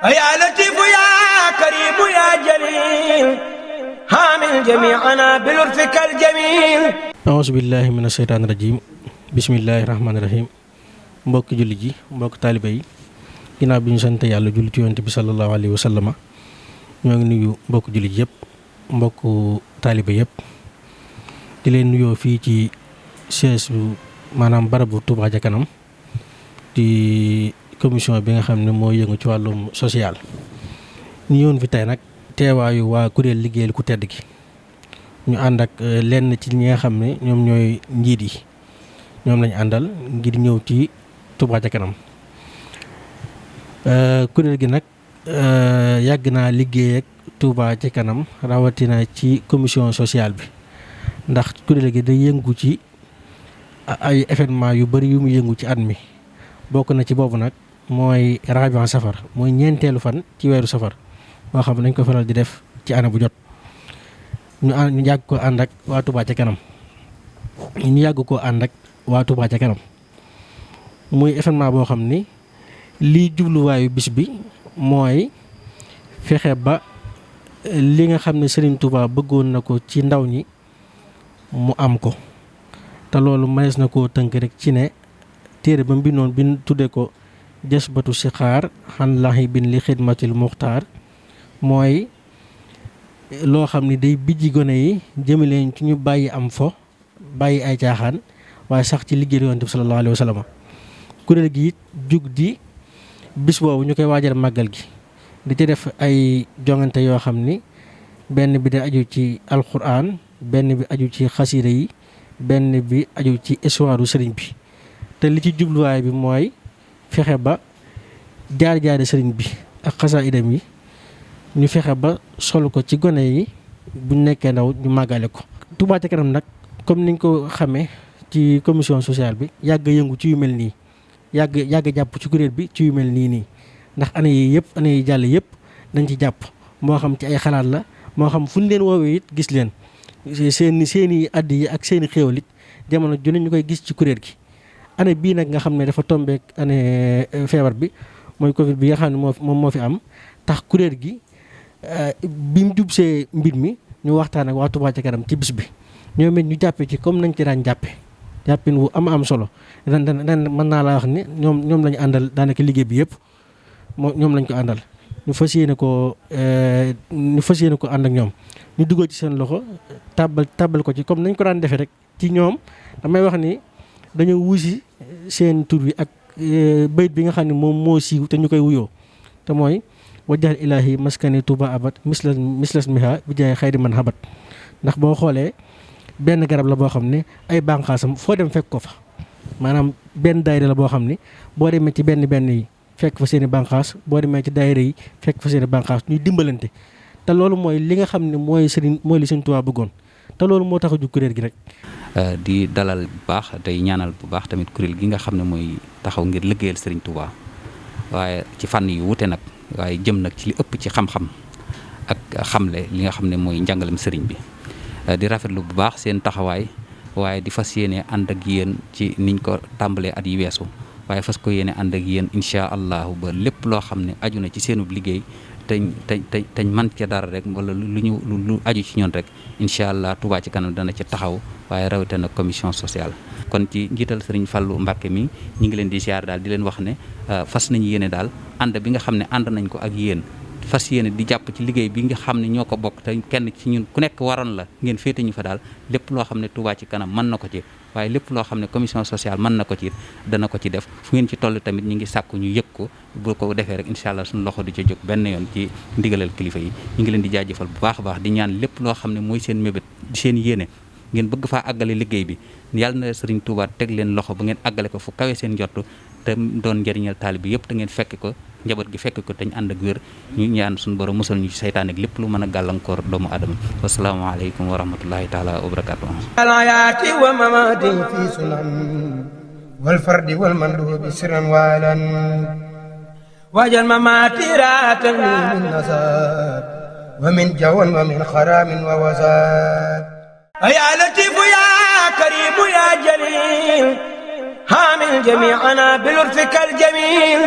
يا لطيف يا كريم يا جليل حامل جميعنا بلطفك الجميل أعوذ بالله من الشيطان الرجيم بسم الله الرحمن الرحيم mbokk julli ji mbokk taalibe yi ginnaaw bi ñu sant yàlla julli ci yonent bi sallallahu alayhi wa sallama ñoo ngi nuyu mbokk julli ji yëpp mbokk taalibe yëpp di leen nuyoo fii ci siège bu maanaam barabu Touba ca kanam di commission bi nga xam ne moo yëngu ci wàllum social ñu ñëwoon fi tey nag teewaayu waa kuréel liggéeyal ku tedd gi ñu ànd ak lenn ci ñi nga xam ne ñoom ñooy njiit yi ñoom lañu àndal ngir ñëw ci Touba ca kanam kuréel gi nag yàgg naa liggéey ak Touba ca kanam rawatina ci commission sociale bi ndax kuréel gi day yëngu ci ay événement yu bari yu mu yëngu ci at mi bokk na ci boobu nag mooy Rabian Safar mooy ñeenteelu fan ci weeru safar boo xam ne dañ ko faral di def ci année bu jot ñu yàgg ko ànd ak waa Touba ca kanam muy événement boo xam ni lii jubluwaayu bis bi mooy fexe ba li nga xam ne Serigne Touba bëggoon na ko ci ndaw ñi mu am ko te loolu mënees na koo tënk rek ci ne téere ba mu bindoon bi tuddee ko Jasbatu Sixaar xan laxi bin li xidmatil muxtaar mooy loo xam ni day bijji gone yi jëme leen ci ñu bàyyi am fo bàyyi ay caaxaan waaye sax ci liggéey Yonent bi sallallahu alayhi wa sallam kuréel gi it jug di bis boobu ñu koy waajal màggal gi di ci def ay jongante yoo xam ni benn bi da aju ci alquran benn bi aju ci xasida yi benn bi aju ci histoire sëriñ bi te li ci jubluwaay bi mooy fexe ba jaar-jaari sëriñ bi ak xasaayidam yi ñu fexe ba sol ko ci gone yi buñ nekkee ndaw ñu màggale ko. Touba ca kanam nag comme niñ ko xamee ci commission sociale bi yàgg yëngu ci yu mel nii yàgg jàpp ci kuréel bi ci yu mel nii ndax année yi jàll yëpp dañ ci jàpp moo xam ci ay xalaat la moo xam fu ñu leen woowee it gis leen seeni addi yi ak seeni xéewal it jamono ju ne ñu koy gis ci kuréel gi. année bii nag nga xam ne dafa tombeek année feebar bi mooy Covid bi nga xam ne moom moo fi am tax kuréel gi bi mu jubsee mbir mi ñu waxtaan ak waa Touba ca kanam ci bis bi ñoom it ñu jàppee ci comme nañ ci daan jàppin wu am solo ren mën naa laa wax ni ñoom lañu àndal daanaka liggéey bi yëpp ñoom lañ ko àndal ñu fas yéene ko ànd ak ñoom ñu dugal ci seen loxo tàbbal ko ci comme nañ ko daan defee rek ci ñoom damay wax ni dañoo wuusi seen tur bi ak bayit bi nga xam ne moom moo siiw te ñu koy wuyoo te mooy wajjal ilaahi maskani Touba abat mislas miha bi jaay xayri man habat ndax boo xoolee benn garab la boo xam ne ay bànqaasam foo dem fekk ko fa maanaam benn daayira la boo xam ne boo demee ci benn yi fekk fa seen i bànqaas boo demee ci daayira yi fekk fa seen i bànqaas ñuy dimbalante te loolu mooy li nga xam ne mooy li Sëriñ Touba bëggoon te loolu moo tax a jug kuréel gi rek. di dalal bu baax tey ñaanal bu baax tamit kuréel gi nga xam ne mooy taxaw ngir liggéeyal Sëriñ Touba waaye ci fànn yu wute nag waaye jëm nag ci li ëpp ci xam-xam ak xamle li nga xam ne mooy njàngalem sëriñ bi. di rafetlu bu baax seen taxawaay waaye di fas yéene ànd ak yéen ci niñ ko tàmbalee at yi weesu waaye fas ko yéene ànd ak yéen incha allahu ba lépp loo xam ne aju na ci seenub liggéey teñ man ca dara rek wala lu aju ci ñoon rek incha allah Touba ci kanam dana ci taxaw waaye rawatina commission sociale. kon ci njiital Serigne Fallou Mbacké mi ñi ngi leen di siyaar daal di leen wax ne fas nañu yéene daal ànd bi nga xam ne ànd nañ ko ak yéen. fas yéene di jàpp ci liggéey bi nga xam ne ñoo ko bokk te kenn ci ñun ku nekk waroon la ngeen féete ñu fa daal lépp loo xam ne Touba ci kanam mën na ko ci waaye lépp loo xam ne commission sociale mën na ko ci dana ko ci def fu ngeen ci toll tamit ñu ngi sàkku ñu yëg ko bu ko defee rek incha allah suñu loxo du ca jóg benn yoon ci ndigalal kilifa yi ñu ngi leen di jaajëfal bu baax a baax di ñaan lépp loo xam ne mooy seen mébét seen yéene ngeen bëgg faa àggale liggéey bi yàlla na Serigne Touba teg leen loxo ba ngeen àggale ko fu kawe seen njortu te doon njëriñal taalibe bi yëpp te ngeen fekk ko njaboot gi fekk ko te ñu ànd ak wér ñu ñaan suñu borom musal ñu ci seytaan ak lépp lu mën a gàllankoor doomu aadama wasalaamaaleykum wa rahmatullahi taala wa barakatuh alayaati wa mamati fi sunan wal fardi wal mandubi sirran walan wajal mamati ratan min nasab wa min jawan wa min kharamin wa wasab ya latif ya karim ya jalil hamil jami'ana bi lutfika al jamil